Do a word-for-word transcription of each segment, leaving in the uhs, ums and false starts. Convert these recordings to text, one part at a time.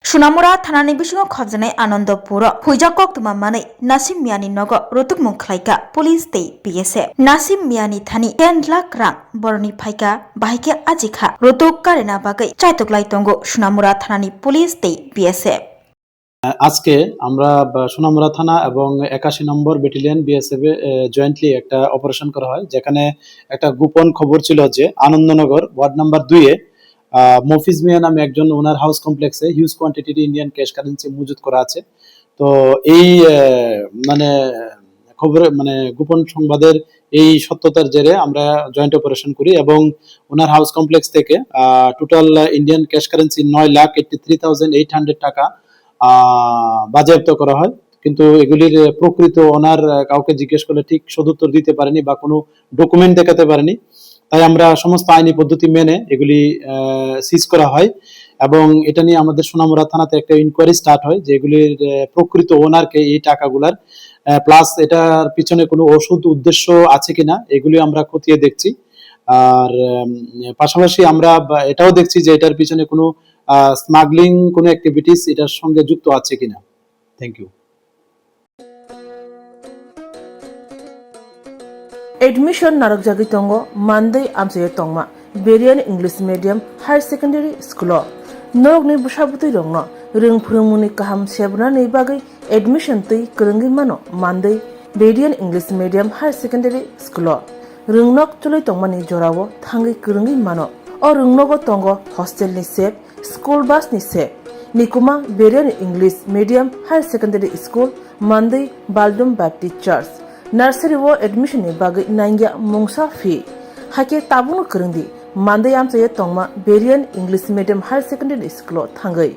Sonamura thanani bisingo khobjaknai Anandapuro huijak koktwma manwi Nasim Miani nogo rutukmung khlaikha police tei B S F. Nasim Miani thani ten lakh rang boroni phaikha, bahai khe ajikha rutuk karina bagwi chaituklai tongo Sonamura thanani police tei B S F. আজকে আমরা বা সোনামুড়া থানা এবং একাশি নম্বর battalion BSF এ, এ, জয়েন্টলি একটা অপারেশন করা হয়, যেখানে একটা গোপন খবর ছিল যে আনন্দনগর ওয়ার্ড নাম্বার দুইয়ে, আহ, মফিজ মিয়া নামে একজন ওনার হাউস কমপ্লেক্সে হিউজ কোয়ান্টিটির ইন্ডিয়ান ক্যাশ কারেন্সি মজুত করা আছে। তো এই, আহ, মানে খবরে, মানে গোপন সংবাদের এই সত্যতার জেরে আমরা জয়েন্ট অপারেশন করি এবং ওনার হাউস কমপ্লেক্স থেকে, আহ, টোটাল ইন্ডিয়ান ক্যাশ কারেন্সি নয় lakh eighty three thousand eight hundred টাকা, আহ, বাজেয়াপ্ত করা হয়। কিন্তু এগুলির প্রকৃত ওনার, আহ, কাউকে জিজ্ঞেস করলে ঠিক সদুত্তর দিতে পারেনি বা কোনো ডকুমেন্ট দেখাতে পারেনি। তাই আমরা সমস্ত আইনি পদ্ধতি মেনে এগুলি, আহ, সিজ করা হয় এবং এটা নিয়ে আমাদের সোনামুড়া থানাতে একটা ইনকোয়ারি স্টার্ট হয় যে এগুলির, আহ, প্রকৃত ওনারকে এই টাকাগুলার, আহ, প্লাস এটার পিছনে কোনো ওষুধ উদ্দেশ্য আছে কিনা এগুলি আমরা খতিয়ে দেখছি। আর, উম, পাশাপাশি আমরা বা-, এটাও দেখছি যে এটার পিছনে কোনো, আহ, স্মাগলিং কোনো অ্যাক্টিভিটিস এটার সঙ্গে যুক্ত আছে কিনা। Thank you. Admission narwkjagwi tongo Mandwi amchaio tongma Berian English Medium Higher Secondary School o. Norokni bwsa bwtwirokno rwng phwrwngmungni kaham sebranani bagwi admission twi kwrwngwi mano Mandwi Berian English Medium Higher Secondary School o. Rwngnok chwlwi tongmani jorao thangwi kwrwngwi mano. O rwngnogo tongo hostel ni sep, school bus ni sep. Nikuma Berian English Medium Higher Secondary School, Mandwi Baldum Baptist Church. Nursery o admission ni bagwi nangya mungsa fee. Hakhe tabukno kwrwngdi, Mandwi amchaio tongma Berian English Medium Higher Secondary School o thangwi.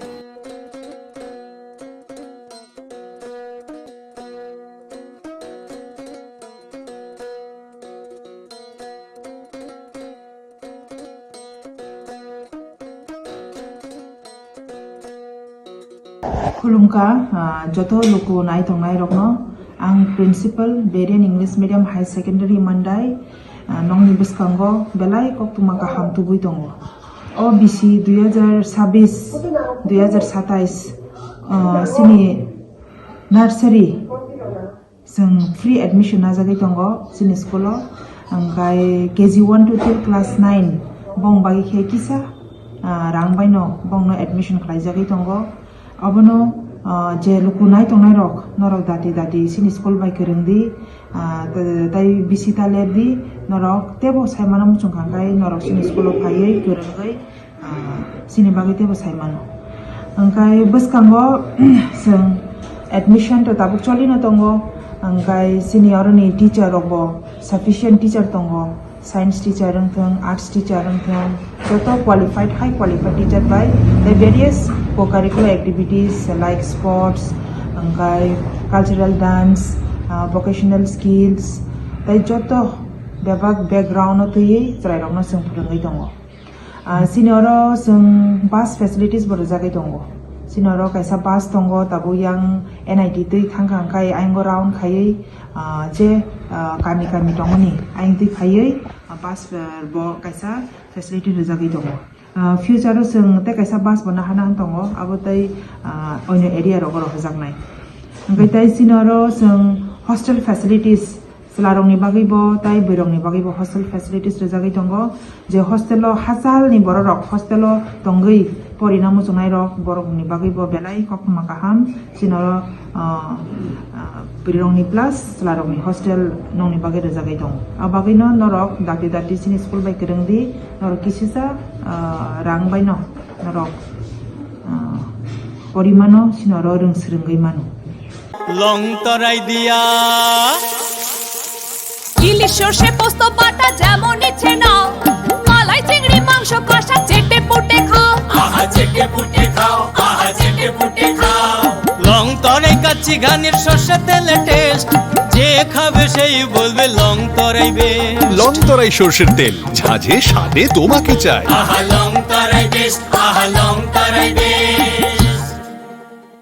Khulumkha, ah, joto luku nai tongnai rokno. Ang Principal Berian English Medium Higher Secondary Mandai, ah, nokni bwskango belai koktwma kaham tubui tongo. O bisi dui hajar sabis, dui hajar satais, ah, sini nursery Chwng free admission najagwi tongo chini school o, hwnkhe K G one to till class nine bong bagwi khe kisa, ah, rang baino bongno admission khlaijagwi tongo. Obono, ah, je luku nai tongnai rok, norok dati dati chini school bai kwrwng di, ah, tei bisi ta ler di, norok teibo sai mano muchung kha khe norok chini school o phaiwi kwrwngwi ah, chini bagwi teibo sai mano. Hwnkhe bwskango chwng admission to tabuk cholino tongo, hwnkhe chini oroni teacher rokbo sufficient teacher tongo, science teacher wng thung, arts teacher wng thung, joto qualified, high qualified teacher bai tei various co-curricular activities like sports, hwnkhe cultural dance, ah, vocational skills tei joto bebak background o twiwi chwrairokno chwng phwrwngwi tongo. Ah, chini oro chwng bus facilities bo rwjagwi tongo. Chini oro kaisa bus tongo, tabuk yang N I T twi thang kha, hwnkhe ayang o round khaiwi, ah, je, ah, kami kami tongmani ayang twi khaiwi, ah, bus, ah, bo kaisa facility rwjagwi tongo. Ah, future o chwng tei kaisa bus bo nahana tongo, abo tei, ah, onyo area rogo rohorjaknai. Hwnkhe tei chini oro chwng hostel facilities, Chwlarokni bagwibo tei bwrwirokni bagwibo hostel facilities rwjagwi tongo, je hostel-o hachalni bororok hostel-o tongwi porina muchungnairok borokni bagwibo belai koktwma kaham. Chini oro, ah, ah, bwrwirokni plus chwlarokni hostel nokni bagwi rwjagwi tongo. Abo bagwino norok dakti dakti chini school bai kwrwngdi, norok kisisa, ah, rang baino norok, ah, porimano, chini oro rwng swrwngwi mano. Long torai dia. ইলিশ সর্ষে পোস্ত বাটা যেমন ইচ্ছে নাও, মালাই চিংড়ি মাংস কষা চেটে পুটে খাও। আহা চেটে পুটে খাও, আহা চেটে পুটে খাও। লং তরাই কাচ্চি ঘানির সর্ষে তেলে টেস্ট, যে খাবে সেই বলবে লং তরাই বেস্ট। লং তরাই সর্ষের তেল, ঝাঁঝে স্বাদে তোমাকে চাই। আহা লং তরাই বেস্ট, আহা লং তরাই বেস্ট।